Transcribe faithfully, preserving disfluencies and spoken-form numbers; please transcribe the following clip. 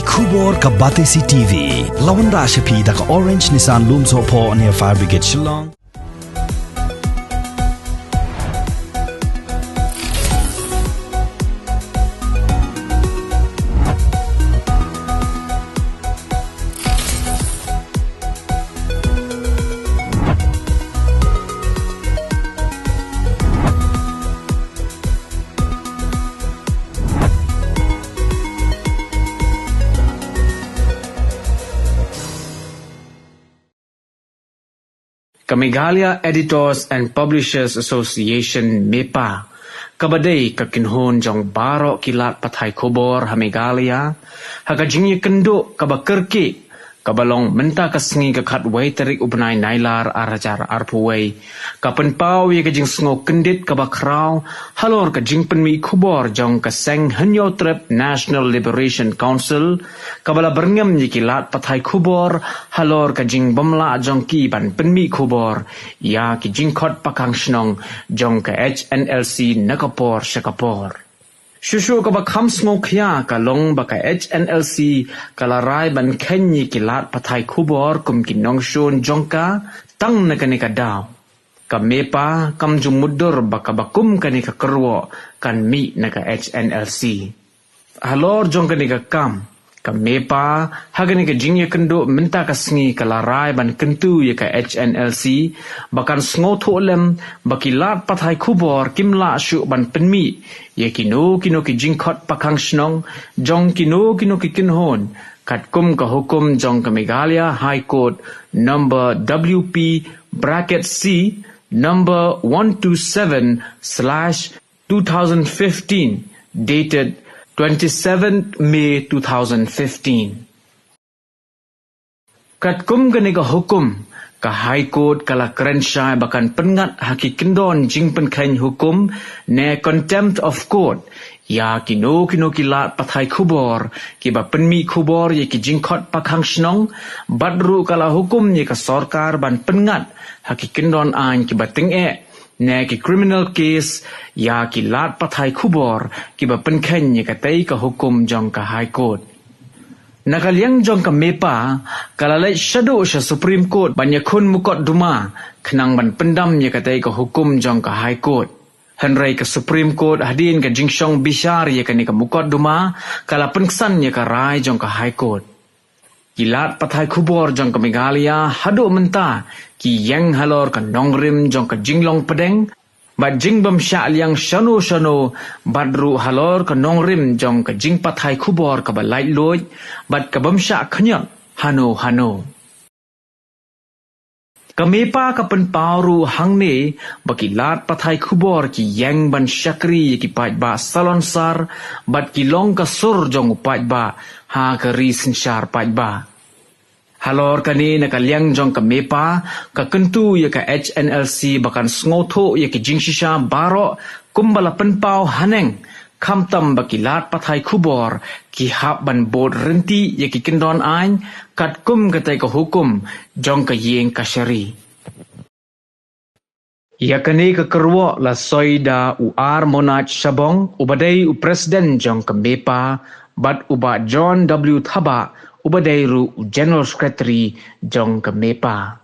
Khubor ka Batesi T V. La wanrah sha phi da ka Orange Nissan Lumsohphoh near Fire Brigade Shillong. Ka Meghalaya Editors and Publishers Association, MEPA, kaba dei ka kynhun jong baroh ki lad pathai khubor ha Meghalaya, ha ka jingïakynduh kaba kyrkieh, kaba long mynta ka sngi ka khatwei tarik u bnai Nailar ar hajar arphew wei, ka pynpaw ïa ka jingsngew kyndit kaba khraw halor ka jingpynmih khubor jong ka seng Hynñiewtrep National Liberation Council, kaba la byrngem ïa ki lad pathai khubor halor ka jingbymlah jong ki ban pynmih khubor ïa ki jingkhot pakhang shnong jong ka H N L C na ka por sha ka por. Shuh shuh kaba kham sngewkhia ka long ba ka H N L C ka la rai ban kheiñ ïa ki lad pathai khubor kum ki nongshun jong ka tang na kane ka daw. Ka MEPA kam ju mutdur ba kaba kum kane ka kyrwoh kan mih na ka H N L C. Halor jong kane ka kam, ka MEPA ha kane ka jingïakynduh mynta ka sngi ka la rai ban kyntu ïa ka H N L C ba kan sngewthuh lem ba ki lad pathai khubor kim lah shuh ban pynmih ïa kino kino ki jingkhot pakhang shnong jong kino kino ki kynhun, katkum ka hukum jong ka Meghalaya High Court number W P bracket C number one two seven slash two thousand fifteen, dated twenty-seventh May two thousand fifteen. Katkum kane ka hukum, ka High Court ka la kren shai ba kan pynngat ha ki kyndon jingpynkheiñ hukum ne contempt of court ïa kino kino ki lad pathai khubor kiba pynmih khubor ïa ki jingkhot pakhang shnong, bad ruh ka la hukum ïa ka sorkar ban pynngat ha ki kyndon aiñ kiba tyngeh ne ki criminal case ïa ki lad pathai khubor kiba pynkheiñ ïa katei ka hukum jong ka High Court. Na ka liang jong ka MEPA, ka la leit shaduh sha Supreme Court ban ïakhun mukotduma khnang ban pyndam ïa katei ka hukum jong ka High Court. Hynrei ka Supreme Court, hadien ka jingshong bishar ïa kane ka mukotduma, ka la pynksan ïa ka rai jong ka High Court. Ki lad pathai khubor jong ka Meghalaya haduh mynta ki ïeng halor ka nongrim jong ka jinglong pdeng bad jingbymshah liang shano shano, bad ruh halor ka nongrim jong ka jingpathai khubor kaba laitluid bad ka bymshah khñiot hano hano. Ka MEPA ka pynpaw ruh hangne ba ki lad pathai khubor ki ïeng ban shakri ïa ki paidbah salonsar bad ki long ka sur jong u paidbah ha ka ri synshar paidbah. Halor kane, na ka liang jong ka MEPA, ka kyntu ïa ka H N L C ba kan sngewthuh ïa ki jingshisha baroh kumba la pynpaw haneng, khamtam ba ki lad pathai khubor ki hap ban bud ryntih ïa ki kyndon aiñ katkum katei ka hukum jong ka ïing kashari. Ïa kane ka kyrwoh la soi da u R Monaj Shabong, uba dei u president jong ka MEPA, bad u Bah John W Thabah, uba dei ruh u general secretary jong ka MEPA.